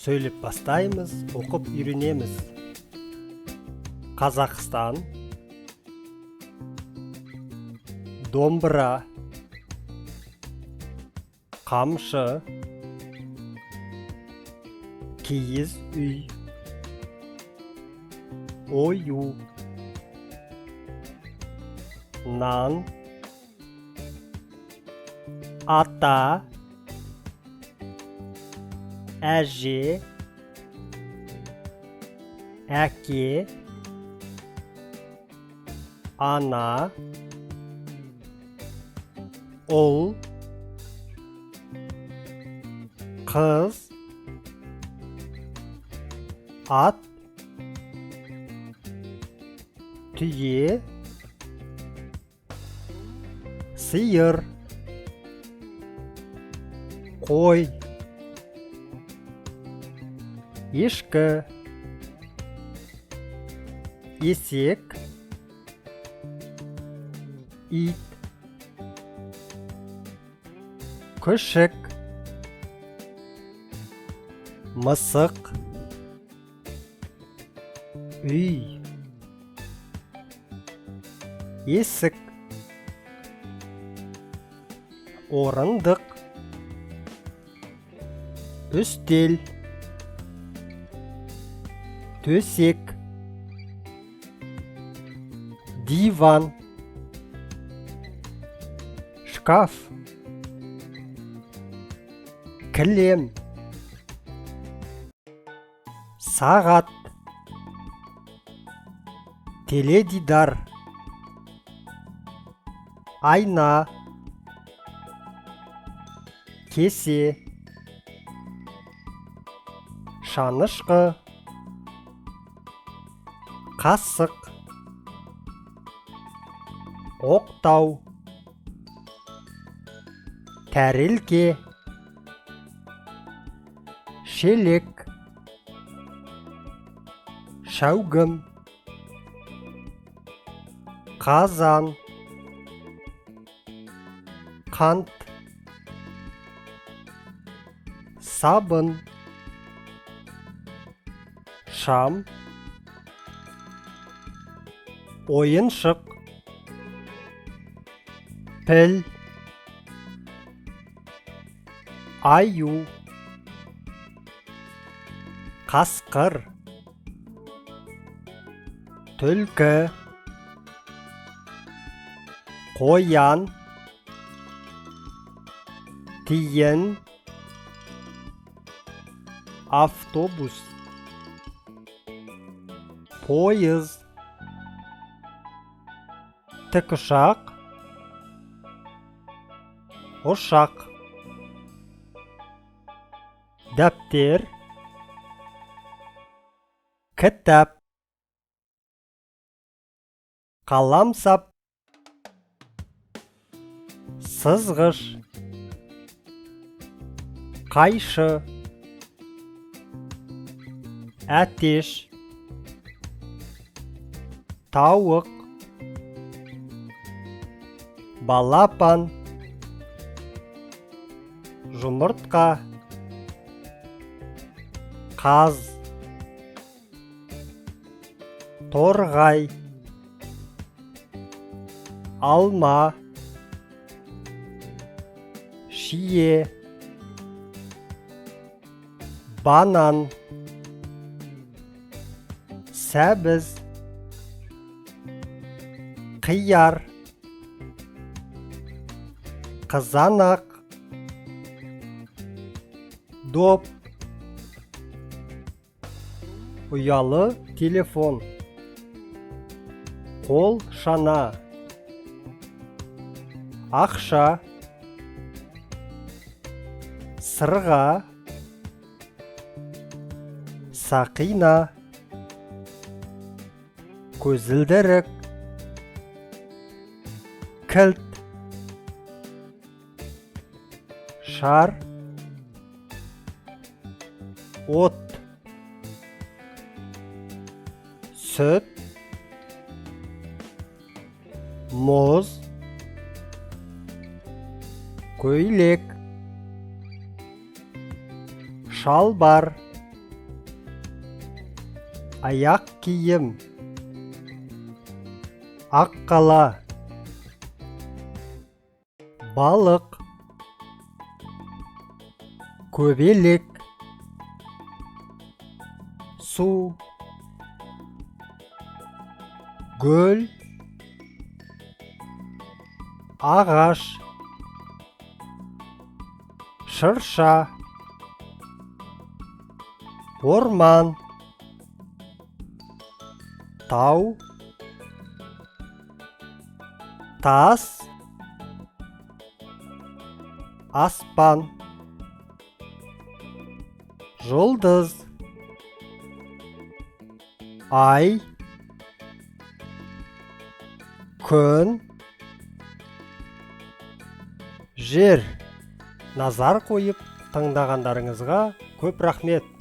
Сөйлеп бастаймыз, оқып үйренеміз. Қазақстан, домбыра, қамшы, киіз үй, ою, нан, ата, әже, әке, ана, ұл, қыз, ат, түйе, сиыр, қой, ешкі, есек, ит, күшік, мысық, үй, есік, орындық, үстел, төсек, диван, шкаф, кілем, сағат, теледидар, айна, кесе, шанышқы, қасық, оқтау, тәрелке, шелек, шәугім, қазан, қант, сабын, шам, ойыншық, піл, аю, қасқыр, түлкі, қоян, тиін, автобус, пойыз, тікұшақ, ұшақ, дәптер, кітап, қаламсап, сызғыш, қайшы, әтеш, тауық, балапан, жұмыртқа, қаз, торғай, алма, шие, банан, сәбіз, қияр, қызанақ, доп, ұялы телефон, қол шана, ақша, сырға, сақина, көзілдірік, кілт, шар, от, сүт, мұз, көйлек, шалбар, Аяқ киім. Аққала. Балық. Көбелек. Су. Гүл. Ағаш. Шырша. Орман. Тау. Тас. Аспан. Жұлдыз. Ай. Күн. Жер. Назар қойып тыңдағандарыңызға көп рахмет.